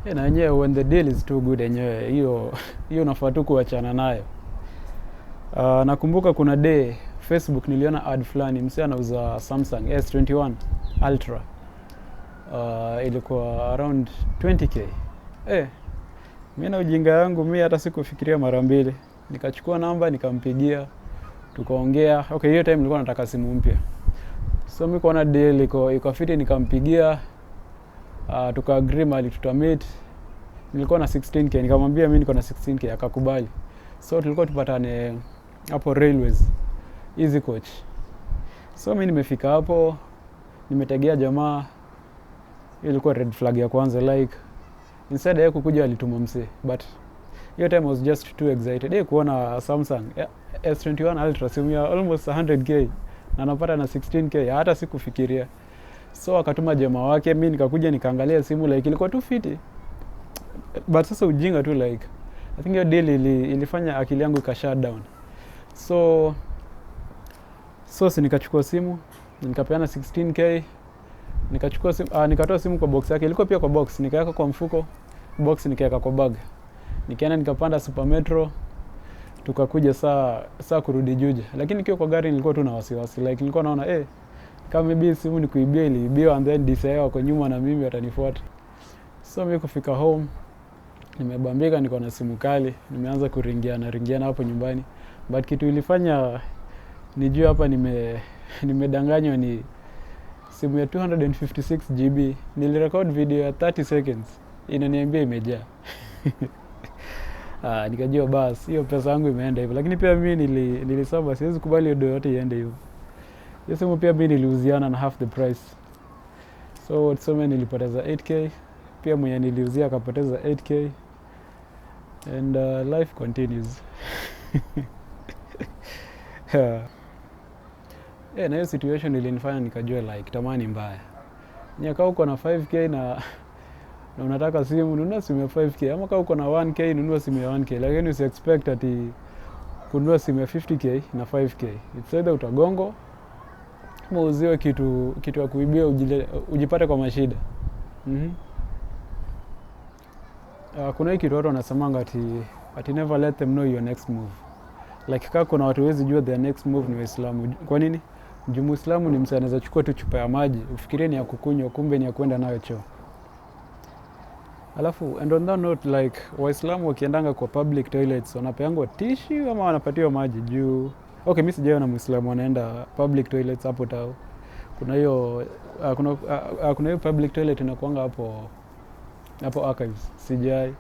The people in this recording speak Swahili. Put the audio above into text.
Na yenyewe when the deal is too good, yenyewe hiyo hiyo unafaa tu kuachana nayo. Nakumbuka kuna day Facebook niliona ad fulani, msee anauza Samsung S21 Ultra. Ilikuwa around 20K. Mi na ujinga yangu, mi hata sikufikiria mara mbili, nikachukua namba, nikampigia, tukaongea. Okay, hiyo time nilikuwa nataka simu mpya, so mi kuona deal iko fiti, nikampigia, tukaagree mahali tutameet. Nilikuwa na 16K, nikamwambia mi niko na 16K, akakubali. So tulikuwa tupatane hapo Railways, Easy Coach. So mi nimefika hapo, nimetegea jamaa. Hiyo ilikuwa red flag ya kwanza. Like, instead ya kukuja, alituma msee, but hiyo time I was just too excited kuona Samsung S21 Ultra, simu ya almost 100K na napata na 16K. Hata sikufikiria. So akatuma jamaa wake, mi nikakuja, nikaangalia simu, like, ilikuwa tu fiti, but sasa ujinga tu, like, I think hiyo deal ilifanya akili yangu ika shut down. So si nikachukua simu, nikapeana 16K, nikachukua simu, nikatoa simu kwa box yake, ilikuwa pia kwa box, nikaweka kwa mfuko, box nikaweka kwa bag, nikaenda nikapanda Super Metro, tukakuja saa kurudi Juja. Lakini nikiwa kwa gari nilikuwa tu na wasiwasi. Like, nilikuwa naona, kama maybe simu ni kuibia iliibiwa, and then DCI wako nyuma na mimi, watanifuata. So mi kufika home nimebambika, niko na simu kali, nimeanza kuringiana ringiana hapo nyumbani. But kitu ilifanya nijue hapa nimedanganywa ni simu ya 256 GB, nilirecord video ya 30 seconds, inaniambia imejaa. Ah, nikajua bas hiyo pesa yangu imeenda hivyo. Lakini pia mi nilisema siwezi kubali hiyo do yote iende hivyo. Hiyo simu pia mi niliuziana na half the price, so tuseme nilipoteza 8K, pia mwenye niliuzia akapoteza 8K, and life continues. Yeah. Yeah, na hiyo situation ilinifanya nikajua, like, tamaa ni mbaya. Nyaka uko na 5K na unataka simu, nunua simu ya 5K, ama kama uko na 1K, nunua simu ya 1K, lakini usi expect ati kununua simu ya 50K na 5K. It's either utagongwa ama uziwe kitu ya kuibia, ujipate kwa mashida. Kuna hii kitu watu wanasemanga ati never let them know your next move. Like, kaa kuna watu wezi jua their next move, ni Waislamu. Kwa nini? Juu Muislamu ni msee anaweza chukua tu chupa ya maji, ufikirie ni ya kukunywa, kumbe ni ya kwenda nayo choo. Alafu, and on that note, like, Waislamu wakiendanga kwa public toilets, wanapeangwa tissue ama wanapatiwa maji? Juu okay, mi sijaiona Muislamu anaenda public toilets hapo tao. Kuna hiyo public toilet inakuanga hapo hapo Archives, sijai.